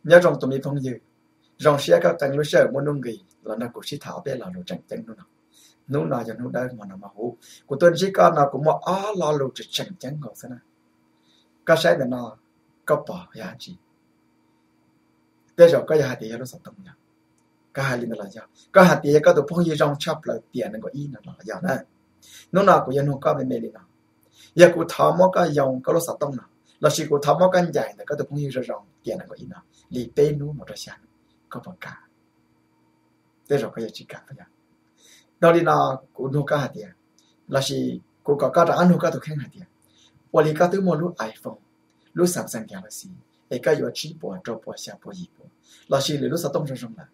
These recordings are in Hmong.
Nyob zoo tus me phooj ywg, zoo siab koj qee lub sij hawm muaj nuj nqis los nrog kuv sib tham ob peb lo lus tseem ceeb hnub no. Hnub no yog hnub dawb hmo no mos huv, kuv tuaj ntsib koj no kuv muaj ob lo lus tseem tseem ceeb nkaus xwb na. Koj saib ntawm no, koj pom yog dab tsi? Tej zaum koj yog hais tias yog lub xov tooj yog. Koj hais li ntawd los yog, koj hais tias yog koj tus phooj ywg zoo tshaj plaws tiam nees nkaum ib no los yog na. Hnub no kuv yuav nug koj me me li no, yog kuv thov muab koj yoo koj lub xov tooj no, lossis kuv thov muab koj ncaim ntawm koj tus phooj ywg zoo zoo tiam nees nkaum ib no li peb hnub mus rau xya hnub, koj puas kam? Tej zaum koj yuav tsis kam yog. Dhau li no, kuv nug koj hais tias, lossis kuv kom koj rov qab nug koj tus kheej hais tias, ua li koj twb muaj lub iPhone, lub Samsung Galaxy, es koj yuav tsib puas, rau puas, xya puas, yim puas, lossis lwm lub xov tooj zoo zoo lawm,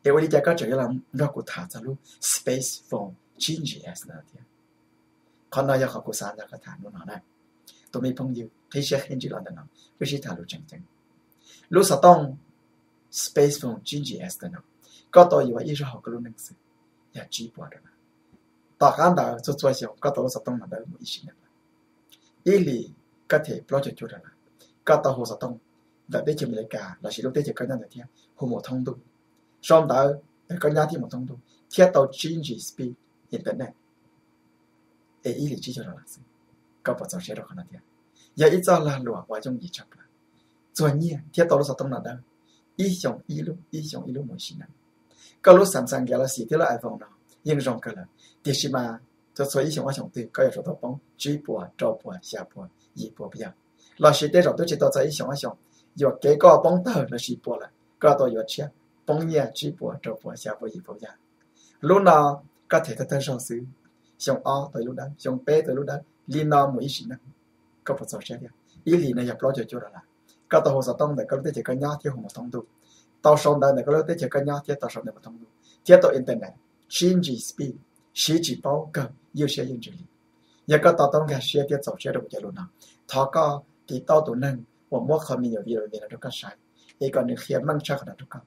es ua li cas koj tseem yuav los nrog kuv tham txog lub space phone tsib G S no thiab? Qhov no yog qhov kuv xav nrog koj tham hnub no na. Tus me phooj ywg, qhib siab qhib ntsws los ntawm no, wb sib tham lus tseem ceeb. Lub xov tooj space phone tsib G S no, koj tau yuav ib zaug hauv koj lub neej xwb, yog tsib puas rau na. Tom qab ntawd txhua txhua xyoo koj tau lub xov tooj no ntawd mus ib sim neej lawm. Ib hlis koj them plaub caug cuaj dollar, koj tau hu xov tooj ntawm teb chaws Amelikas lossis lub teb chaws koj nyob ntawd thiab hu mus thoob ntuj. Sau ntawv ntawm koj nyob thiab mus thoob ntuj thiab tau tsib G speed internet, es ib hlis tsib caug dollar xwb. Koj puas txaus siab rau qhov no thiab? Yog ib txoj lag luam uas yooj yim tshaj plaws, txuag nyiaj thiab tau lub xov tooj no dawb, ib xyoos ib lub, ib xyoos ib lub mus ib sim neej. Koj lub Samsung Galaxy thiab lub iPhone no yeej zoo kawg lawm, tiam sis mas txhua txhua ib xyoos ob xyoos twg koj yuav tsum tau poob tsib puas, rau puas, xya puas, yim puas puas yog? Lossis tej zaum twb tsis tau txog ib xyoos ob xyoos, yuam kev koj poob tawg lossis puas lawm, koj tau yuav tshiab poob nyiaj tsib puas, rau puas, xya puas, yim puas puas yog? Lub no koj them tawg tawg zog xwb, xyoo ob tau ib lub dawb, xyoo peb tau ib lub dawb, li no mus ib sim neej. Koj puas txaus siab thiab? Ib hlis no yog plaub caug cuaj dollar, koj tau hu xov tooj ntawm koj lub teb chaws koj nyob thiab hu mus thoob ntuj, tau sau ntawv ntawm koj lub teb chaws koj nyob thiab tau sau ntawv mus thoob ntuj, thiab tau internet tsib G speed, siv tsis paub kawg, ywj siab ywj ntsws li. Yog koj to taub nkag siab thiab txaus siab rau kuv cov lus no, thov koj tiv tauj tus neeg uas muab qhov me nyuam video no rau koj saib, es kom nws qhia meej tshaj qhov no rau koj.